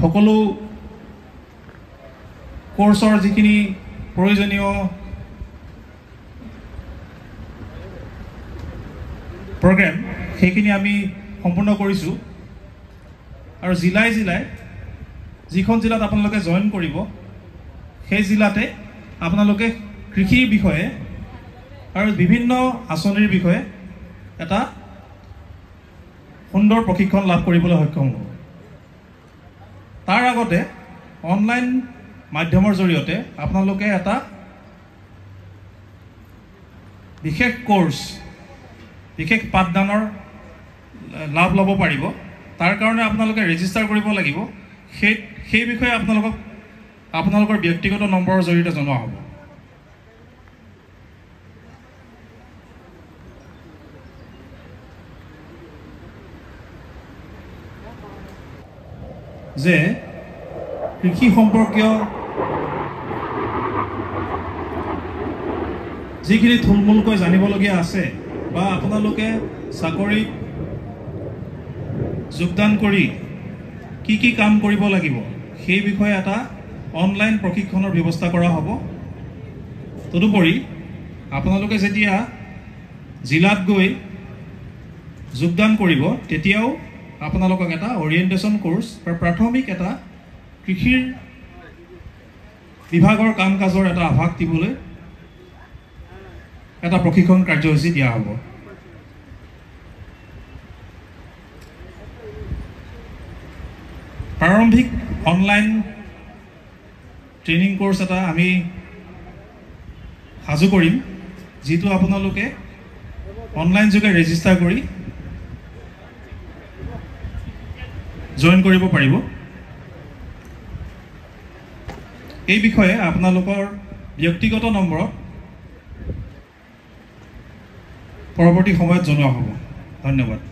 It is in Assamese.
সকলো কোৰ্চৰ যিখিনি প্ৰয়োজনীয় প্ৰগ্ৰেম সেইখিনি আমি সম্পূৰ্ণ কৰিছোঁ। আৰু জিলাই জিলাই যিখন জিলাত আপোনালোকে জইন কৰিব সেই জিলাতে আপোনালোকে কৃষিৰ বিষয়ে আৰু বিভিন্ন আঁচনিৰ বিষয়ে এটা সুন্দৰ প্ৰশিক্ষণ লাভ কৰিবলৈ সক্ষম হ'ব। তাৰ আগতে অনলাইন মাধ্যমৰ জৰিয়তে আপোনালোকে এটা বিশেষ কোৰ্চ, বিশেষ পাঠদানৰ লাভ ল'ব পাৰিব। তাৰ কাৰণে আপোনালোকে ৰেজিষ্টাৰ কৰিব লাগিব। সেই বিষয়ে আপোনালোকৰ ব্যক্তিগত নম্বৰৰ জৰিয়তে জনোৱা হ'ব। যে কৃষি সম্পৰ্কীয় যিখিনি থুলমূলকৈ জানিবলগীয়া আছে বা আপোনালোকে চাকৰিত যোগদান কৰি কি কি কাম কৰিব লাগিব সেই বিষয়ে এটা অনলাইন প্ৰশিক্ষণৰ ব্যৱস্থা কৰা হ'ব। তদুপৰি আপোনালোকে যেতিয়া জিলাত গৈ যোগদান কৰিব তেতিয়াও আপোনালোকক এটা অৰিয়েণ্টেশ্যন কোৰ্চ বা প্ৰাথমিক এটা কৃষিৰ বিভাগৰ কাম কাজৰ এটা আভাস দিবলৈ এটা প্ৰশিক্ষণ কাৰ্যসূচী দিয়া হ'ব। প্ৰাৰম্ভিক অনলাইন ট্ৰেইনিং কোৰ্চ এটা আমি সাজু কৰিম, যিটো আপোনালোকে অনলাইন যোগে ৰেজিষ্টাৰ কৰি জইন কৰিব পাৰিব। এই বিষয়ে আপোনালোকৰ ব্যক্তিগত নম্বৰত পৰৱৰ্তী সময়ত জনোৱা হ'ব। ধন্যবাদ।